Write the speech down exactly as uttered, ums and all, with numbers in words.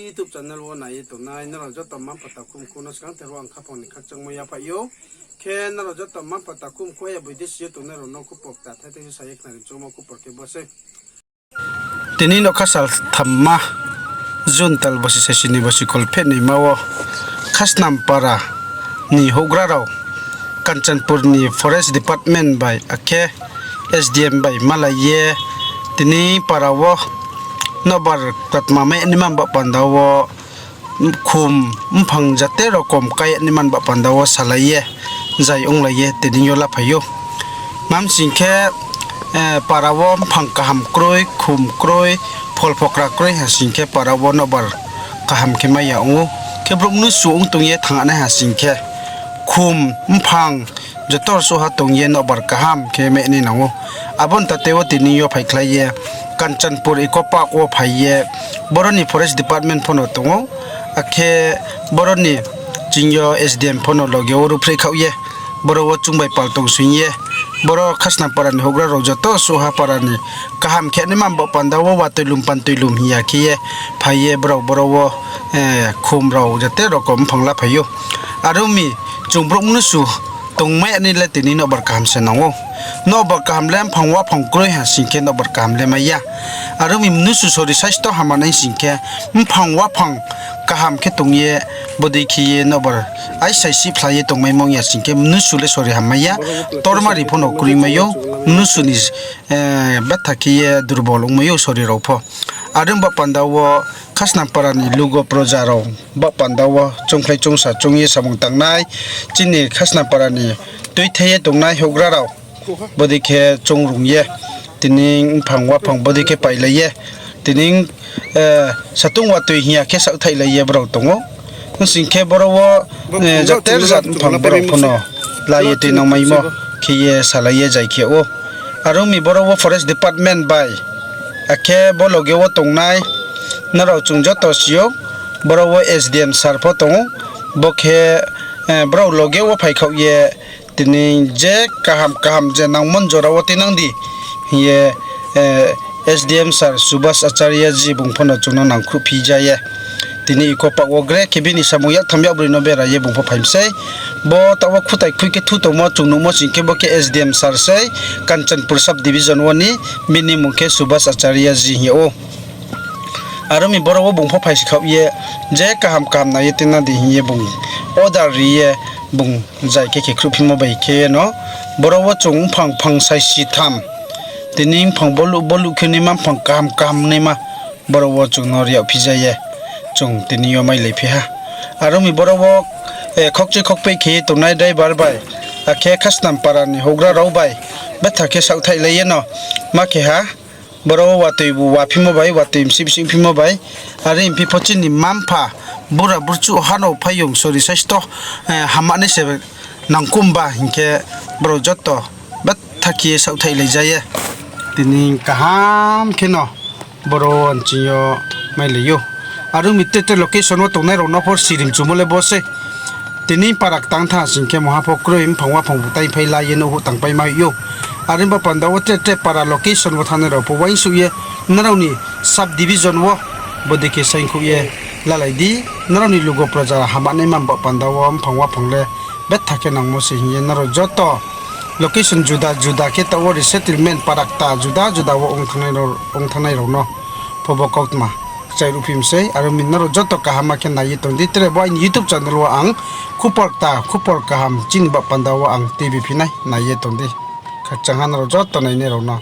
YouTube channel wo nai ye tongnai nrao joto mma-mpha takhu mkhu no skangther wo ang khaphang ni khakchangmo yaphaih ou. Khe nrao joto mma-mpha takhu mkhu ya boidesi yo tongnai rao no khupor kta thai thai se sa ye khnari choungmo khupor khe bo sei. Tini no khasal thamma June tal bosi saisi ni bosi kholphehnoima wo Khasnampara ni houhgra rao Kanchanpur ni Forest Department bai akhe S D M bai malai ye tini para wo nobar ktatma mai naima ba panda wo khum mphang jate rokom kai naima ba panda wo salai ye zai onglai ye tini yo laphai ou. Mamsing khe, para wo mphang kaham kroi, khum kroi, phol phokra kroi ha sing khe para wo nobar kaham khe mai ya ong ou. Khe brouh mnusu ong tong ye thangnai ha sing khe khum mphang joto suh ha tong ye nobar kaham khe mai nai nang ou. Abo ni tate wo tini yo phaikhlai ye Kanchanpur Eco Park wo phai ye boro ni Forest Department pho no tong ou, akhe boro ni ching yo S D M pho no loge wo ruhphreh khaoh ye boro wo chung bai pal tong soing ye boro Khasnampara ni houhgra rao joto suh ha para ni kaham khe naima ba panda wo watoi lum pantoi lum hing ya khe ye phai ye brao boro wo khum rao jate rokom mphang laphai ou. Are ong mi chung brouh mnusu tongmai ni le tini nobar kaham se nang ou. Nobar kaham le mphang waphang kroi ha sing khe nobar kaham le mai ya. Are ong mi mnusu sori saisto hama nai sing khe mphang waphang kaham khe tong ye bodei khe ye nobar aisai sihphla ye tongmaimo ong ya sing khe mnusu le sori hammai ya. Tormari pho no kroi mai ou, mnusu ni betha khe ye durbol ongmai ou sori rao pho. Are ong ba panda wo Khasnampara ni lugo proja rao ba panda wo choungkhlai choungsa choung ye samung tangnai chini Khasnampara ni tuithai ye tongnai houhgra rao bodei khe choungrung ye tini mphang waphang bodei khe pailai ye tini satung watoi hing ya khe saohthaihlai ye brao tong ou. Ong sing khe boro wo jater jat mphang brao pho no la ye tuinangmaimo khe ye salai ye zai khe ou. Are ong mi boro wo Forest Department bai akhe bo loge wo tongnai nrao chung joto si ou, boro wo S D M sir pho tong ou, bo khe brao loge wo phaikhaoh ye tini je kaham kaham je nangmo jora wo tuinang di hing ye S D M sir Subhas Acharya ji bung pho no chung no nangkhruhphi ja ye. Tini Eco Park wo gre khe bini samung yaktham yakbroi no bera ye bung pho phai mi sei. Bo taoh wo khutai khui khe thu tongmo chung nuhmo sing khe bo khe S D M sir sei, Kanchanpur sub division wo ni, bini mmung khe Subhas Acharya ji hing yag ou. Are ong mi boro wo bung pho phaisi khaoh ye, je kaham kaham nai ye tuinang di hing ye bung order ri ye bung zai khe khe khruhphimo bai khe ye no, boro wo chung mphang phang saisi tham, tini mphang boluh boluh khe naima mphang kaham kaham naima, boro wo chung no ri yagphi ja ye, chung tini yo mailaiphi ha. Are ong mi boro wo khokchui khokpeh khe ye tongnai driver bai, akhe Khasnampara ni houhgra rao bai betha khe saohthaihlai ye no, ma khe ha, boro wo watoi bu waphimo bai, watoi bsing bsing phimo bai, are mphi pho chini mma-mpha, bura burchuh ha no phaiyong sori saisto hama nai se nangkhumba hing khe brao joto betha khe ye saohthaihlai ja ye. Tini kaham khe no boro wo nching yo mailai ou. Are ong mi tre tre location wo tongnai rao no pho sirimchumo le bo sei. Tini para ktang tha sing khe mungha pho kroi, mphang waphang bu tai phai la ye nouhhuh tangpai mai ou. Are ong ba panda wo tre tre para location wo thanngnai rao pho uaingsouh ye nrao ni sub division wo bodei khe saingkhouh ye lalai di. Nrao ni lugo proja hama naima ba panda wo mphang waphang le betha khe nangmo se hing ye nrao joto location juda juda khe taoh wo resettlement para kta juda juda wo ong thanngnai rao no pho bo kautma kchai ruhphi mi sei. Are ong mi nrao joto kaham khe nai ye tong di. Tre bo aini YouTube channel wo ang khupor kta khupor kaham chini ba panda wo ang tuibiphi nai, nai ye tong di. Khakchang ha nrao joto nainai rao no.